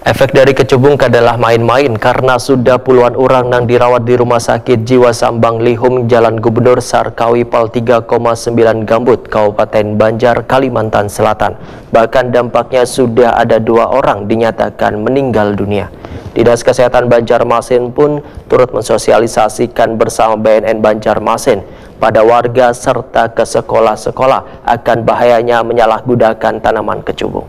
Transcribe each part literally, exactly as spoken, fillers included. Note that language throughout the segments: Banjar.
Efek dari kecubung kadalah main-main karena sudah puluhan urang nang dirawat di Rumah Sakit Jiwa Sambang Lihum, Jalan Gubernur Sarkawi, Pal tiga koma sembilan Gambut, Kabupaten Banjar, Kalimantan Selatan. Bahkan dampaknya sudah ada dua orang dinyatakan meninggal dunia. Dinas Kesehatan Banjarmasin pun turut mensosialisasikan bersama B N N Banjarmasin pada warga serta ke sekolah-sekolah akan bahayanya menyalahgunakan tanaman kecubung.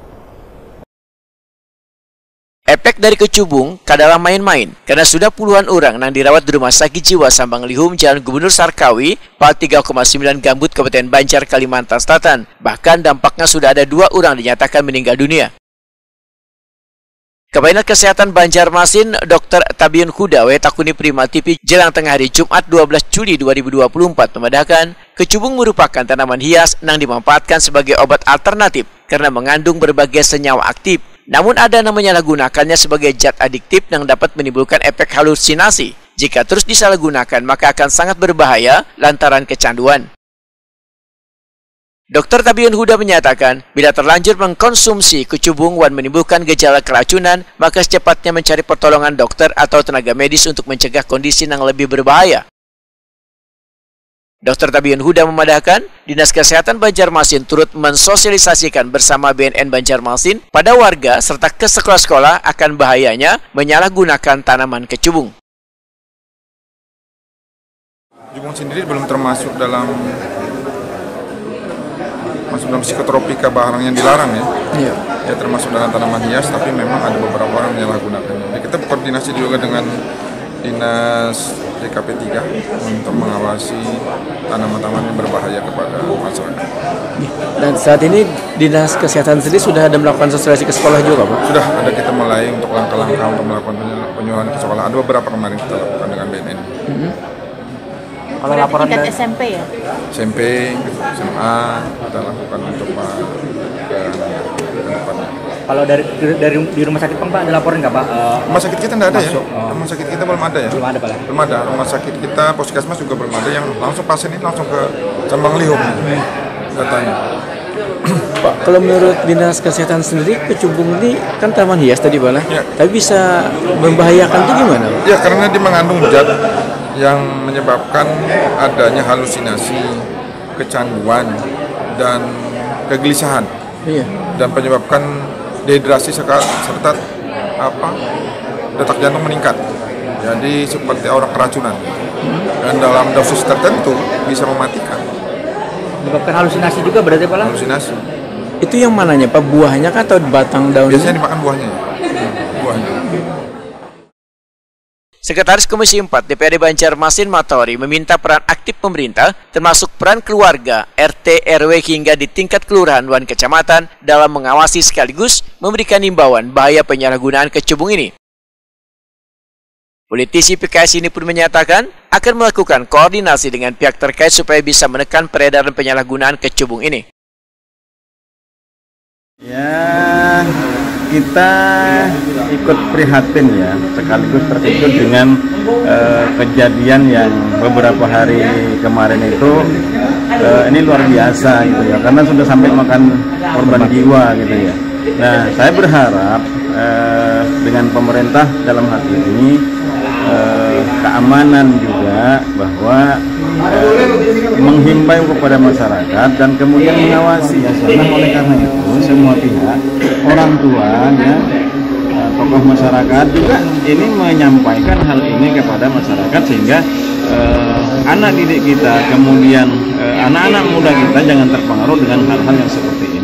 Efek dari kecubung kadalah main-main, karena sudah puluhan urang nang dirawat di Rumah Sakit Jiwa Sambang Lihum, Jalan Gubernur Sarkawi, Pal tiga koma sembilan Gambut, Kabupaten Banjar, Kalimantan Selatan. Bahkan dampaknya sudah ada dua urang dinyatakan meninggal dunia. Kabanginat Kesehatan Banjarmasin, Dokter Tabiun Huda, wayatakuni Prima T V, jelang tengah hari Jumat dua belas Juli dua ribu dua puluh empat, memadahkan, kecubung merupakan tanaman hias nang dimanfaatkan sebagai obat alternatif karena mengandung berbagai senyawa aktif. Namun ada nang menyalahgunakannya sebagai zat adiktif nang dapat menimbulkan efek halusinasi. Jika terus disalahgunakan, maka akan sangat berbahaya lantaran kecanduan. Dokter Tabiun Huda menyatakan, bila terlanjur mengkonsumsi kecubung wan menimbulkan gejala keracunan, maka secepatnya mencari pertolongan dokter atau tenaga medis untuk mencegah kondisi yang lebih berbahaya. Dokter Tabiun Huda memadahkan, Dinas Kesehatan Banjarmasin turut mensosialisasikan bersama B N N Banjarmasin pada warga serta ke sekolah-sekolah akan bahayanya menyalahgunakan tanaman kecubung. Kecubung sendiri belum termasuk dalam masuk dalam psikotropika, barang yang dilarang, ya. Iya. Ya, termasuk dalam tanaman hias, tapi memang ada beberapa orang menyalahgunakannya. Jadi kita berkoordinasi juga dengan Dinas D K P tiga untuk mengawasi tanaman-tanaman yang berbahaya kepada masyarakat. Dan saat ini Dinas Kesehatan sendiri sudah ada melakukan sosialisasi ke sekolah juga, Pak? Sudah ada, kita mulai untuk langkah-langkah untuk melakukan penyuluhan ke sekolah. Ada beberapa kemarin kita lakukan dengan B N N. Kalau laporan tingkat dari S M P, ya? S M P, S M A, kita lakukan untuk ke, ke depannya. Kalau dari dari di rumah sakit, Pak, ada laporan nggak, Pak? Eh, Rumah sakit kita tidak ada, ya. Masuk, oh. Rumah sakit kita belum ada, ya. Belum ada, Pak, ya? Belum ada. Rumah sakit kita, puskesmas juga belum ada, yang langsung pasien ini langsung ke Sambang Lihum datanya. Pak, kalau menurut Dinas Kesehatan sendiri, kecubung ini kan tanaman hias tadi, Pak, nah? Ya. Tapi bisa membahayakan itu gimana, Pak? Ya, karena dia mengandung zat yang menyebabkan adanya halusinasi, kecanduan, dan kegelisahan. Iya. Dan menyebabkan dehidrasi seka- serta apa, detak jantung meningkat. Jadi seperti orang keracunan. Dan dalam dosis tertentu bisa mematikan. Menyebabkan halusinasi juga berarti, Pak, lah? Halusinasi. Itu yang mananya, Pak? Buahnya kah atau batang daunnya? Biasanya dimakan buahnya, ya. Buahnya. Sekretaris Komisi empat D P R D Banjarmasin Matahori meminta peran aktif pemerintah, termasuk peran keluarga, R T, R W, hingga di tingkat kelurahan wan kecamatan dalam mengawasi sekaligus memberikan imbauan bahaya penyalahgunaan kecubung ini. Politisi P K S ini pun menyatakan akan melakukan koordinasi dengan pihak terkait supaya bisa menekan peredaran penyalahgunaan kecubung ini. Ya, kita ikut prihatin, ya, sekaligus terkejut dengan eh, kejadian yang beberapa hari kemarin itu. Eh, ini luar biasa gitu, ya, karena sudah sampai makan korban jiwa gitu, ya. Nah, saya berharap eh, dengan pemerintah dalam hal ini, eh, keamanan juga, bahwa eh, menghimbau kepada masyarakat dan kemudian mengawasi, ya. Nah, oleh karena itu, semua pihak, orang tua, ya, eh, tokoh masyarakat juga ini menyampaikan hal ini kepada masyarakat, sehingga eh, anak didik kita, kemudian eh, anak-anak muda kita jangan terpengaruh dengan hal-hal yang seperti ini.